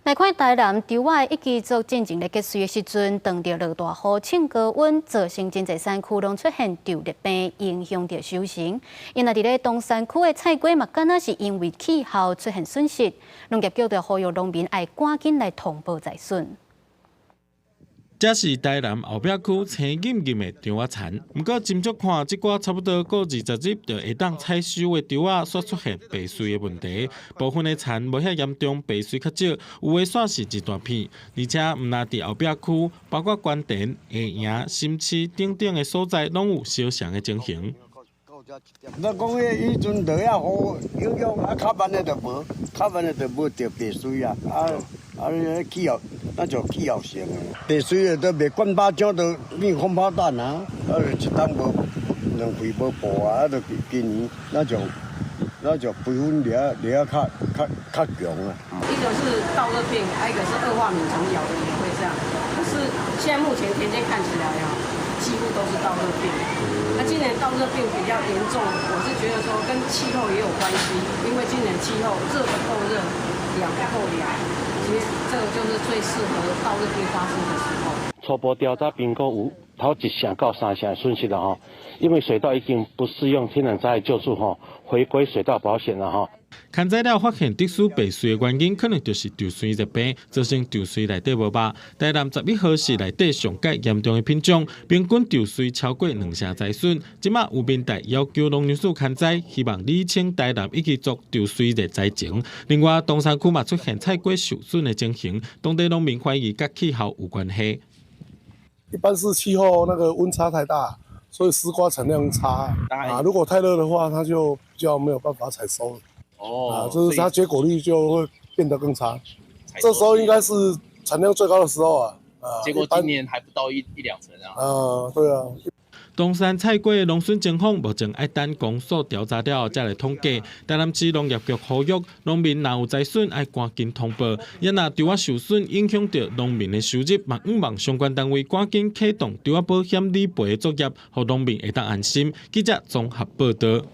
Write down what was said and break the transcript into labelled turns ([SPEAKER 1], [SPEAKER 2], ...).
[SPEAKER 1] 來看台南稻仔一支竹進前咧結穗的時陣，當著落大雨、衝高溫，造成真濟山區攏出現稻熱病，影響著收成。因為佇咧東山區的菜瓜嘛，敢若是因為氣候出現損失，農業局就呼籲農民愛趕緊來通報災損。
[SPEAKER 2] 這是台南後壁區青陰陰的稻仔田，毋過斟酌看，這寡差不多過20日就會當採收的稻仔，煞出現白穗的問題。部分的田無遐嚴重，白穗較少，有的煞是一大片。而且毋但佇後壁區，包括官田、下營、新市等等的所在，攏有相像的情形。
[SPEAKER 3] 我講彼彼陣落遐雨影響，啊較慢的就無，較慢的就無著白穗啊，啊啊氣候，那就氣候性的。白穗的都袂管巴掌，都變空包彈啊！啊，一冬無兩季無報啊，啊，就今年那就肥粉掠較較較強啊。
[SPEAKER 4] 一個是稻熱病，還一個是二化螟蟲咬的也會這樣。可是現在目前田間看起來啊，幾乎都是稻熱病。那今年稻熱病比較嚴重，我是覺得說跟氣候也有關係，因為今年氣候熱不夠熱，涼不夠涼，其實這個就是最適合稻熱病發生的時候。
[SPEAKER 5] 初步調查評估有頭一成到三成的損失了吼，因為水稻已經不適用天然災害救助吼，回歸水稻保險了吼。
[SPEAKER 2] 勘災了發現特殊白穗的原因，可能就是稻穗熱病，造成稻穗內底無肉。台南11號是內底上蓋嚴重的品種，平均稻穗超過兩成災損。這馬有明代要求農糧署勘災，希望理清台南一支竹稻穗熱災情。另外，東山區嘛出現菜瓜受損的情形，當地農民懷疑佮氣候有關係。
[SPEAKER 6] 一般是氣候那個溫差太大，所以絲瓜產量差啊。如果太熱的話，它就比較沒有辦法採收。哦，啊，就是它結果率就會變得更差。這時候應該是產量最高的時候啊。啊，
[SPEAKER 7] 結果今年還不到一一兩成啊。
[SPEAKER 6] 啊，對啊。
[SPEAKER 2] 東山菜瓜的農損情況，目前愛等公所調查了後才來統計。台南市農業局呼籲農民若有災損，愛趕緊通報。也若稻仔受損，影響著農民的收入，嘛向望相關單位趕緊啟動稻仔保險理賠的作業，予農民會當安心。記者綜合報導。